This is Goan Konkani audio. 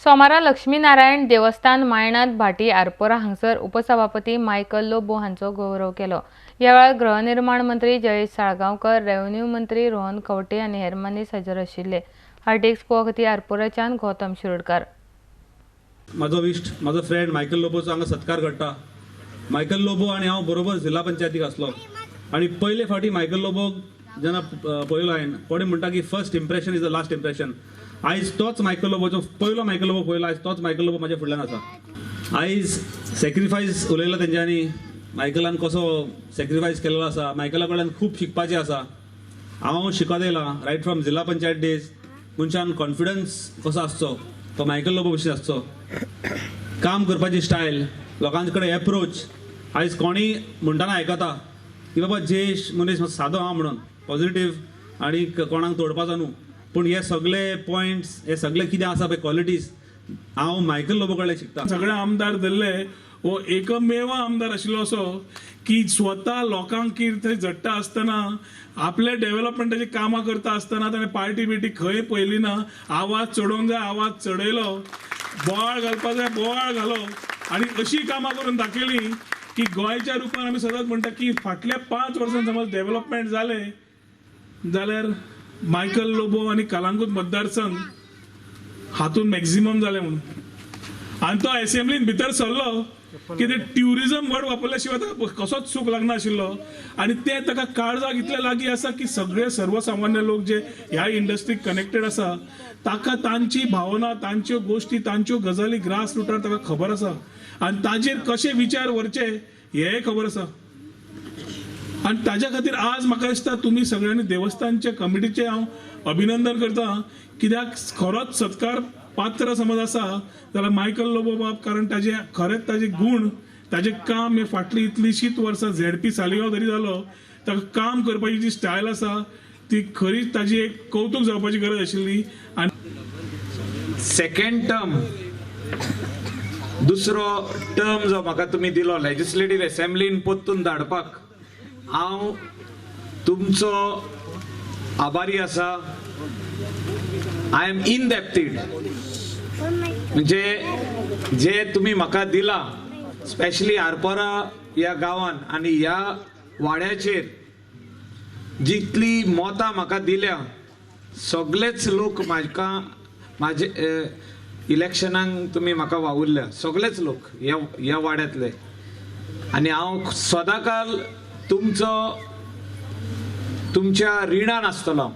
सोमारा लक्ष्मीनारायण देवस्थान मायणात भाटी आरपोरा हांगसर उपसभापती मायकल लोबो हांचो गौरव केलो. ह्या वेळार गृहनिर्माण मंत्री जयेश साळगांवकर, रेव्हेन्यू मंत्री रोहन खंवटे आनी हेर मानेस्त हजर आशिल्ले. हार्टेक्स खातीर आरपोराच्यान गौतम शिरोडकार. म्हाजो इश्ट, म्हाजो फ्रेंड मायकल लोबोचो हांगा सत्कार घडटा. मायकल लोबो आनी हांव बरोबर जिल्हा पंचायतीक आसलो आनी पयले फावटी मायकल लोबोक जेन्ना पळयलो हांवें, कोणी म्हणटा की first impression is the last impression. आयज तोच मायकल लोबोचो पयलो मायकल लोबो पळयलो, आयज तोच मायकल लोबो म्हाज्या फुडल्यान आसा. आयज सॅक्रिफायस उलयलो तेंच्यांनी, मायकलान कसो सॅक्रिफायस केलेलो आसा. मायकला कडल्यान खूब शिकपाचें आसा. हांव शिकत येयलां रायट फ्रॉम जिल्हा पंचायत डेज. मनशान कॉन्फिडन्स कसो आसचो तो मायकल लोबो भशेन आसचो, काम करपाची स्टायल, लोकां कडेन एप्रोच. आयज कोणीय म्हणटना आयकता की बाबा जयेश मनीस मातसो सादो आहा म्हणून, पॉझिटीव आनी कोणाक तोडपाचो न्हू. पूण हे सगळे पॉयंट्स, हे सगळे कितें आसा पळय क्वॉलिटीज, हांव मायकल लोबो कडल्यान शिकता. सगळे आमदार धरले, हो एकमेव आमदार आशिल्लो असो की स्वता लोकांक कितें थंय झडटा आसतना, आपले डेव्हलपमेंटाची कामां करता आसतना ताणें पार्टी बिर्टी खंय पळयली ना. आवाज चडोवंक जाय आवाज चडयलो, बोवाळ घालपा जाय बोवाळ घालो आनी अशी कामां करून दाखयली की गोंयच्या रुपान आमी सदांच म्हणटा की फाटल्या 5 वर्सां समज डेव्हलपमेंट जालें जाल्यार मायकल लोबो आनी कलांगूट मतदारसंघ हातून मॅक्झिमम जालें म्हणून. आनी तो एसेंब्लीन भितर सरलो की ते ट्युरिजम वर्ड वापरल्या शिवाय ताका कसोच सूख लागनाशिल्लो. आनी ते ताका काळजाक इतले लागीं आसा की सगळे सर्वसामान्य लोक जे ह्या इंडस्ट्रीक कनेक्टेड आसा ताका तांची भावना, तांच्यो गोश्टी, तांच्यो गजाली ग्रास रुटार ताका खबर आसा आनी ताजेर कशे विचार व्हरचे हेंय खबर आसा. आनी ताज्या खातीर आज म्हाका दिसता तुमी सगळ्यांनी देवस्थानच्या कमिटीचें हांव अभिनंदन करता, कित्याक खरोच सत्कार पात्र समज आसा जाल्यार मायकल लोबो बाब, कारण ताजे खरेंच ताजे गूण, ताजें काम हे फाटलीं इतलींशींच वर्सां झेडपी सालिगांव जरी जालो ताका काम करपाची जी स्टायल आसा ती खरीच ताजी एक कौतूक जावपाची गरज आशिल्ली. आनी सेकंड टर्म, दुसरो टर्म जो म्हाका तुमी दिलो लेजिस्लेटीव असेंब्लीन परतून धाडपाक, हांव तुमचो आभारी आसा. I am इनडेप्टीड, म्हणजे जे तुमी म्हाका दिला स्पेशली आरपोरा ह्या गांवान आनी ह्या वाड्याचेर जितली मतां म्हाका दिल्या, सगळेच लोक म्हाका म्हाजे इलेक्शनाक तुमी म्हाका वावुरल्या, सगळेच लोक ह्या ह्या वाड्यांतले, आनी हांव सदांकाल तुमचो तुमच्या रिणान आसतलो.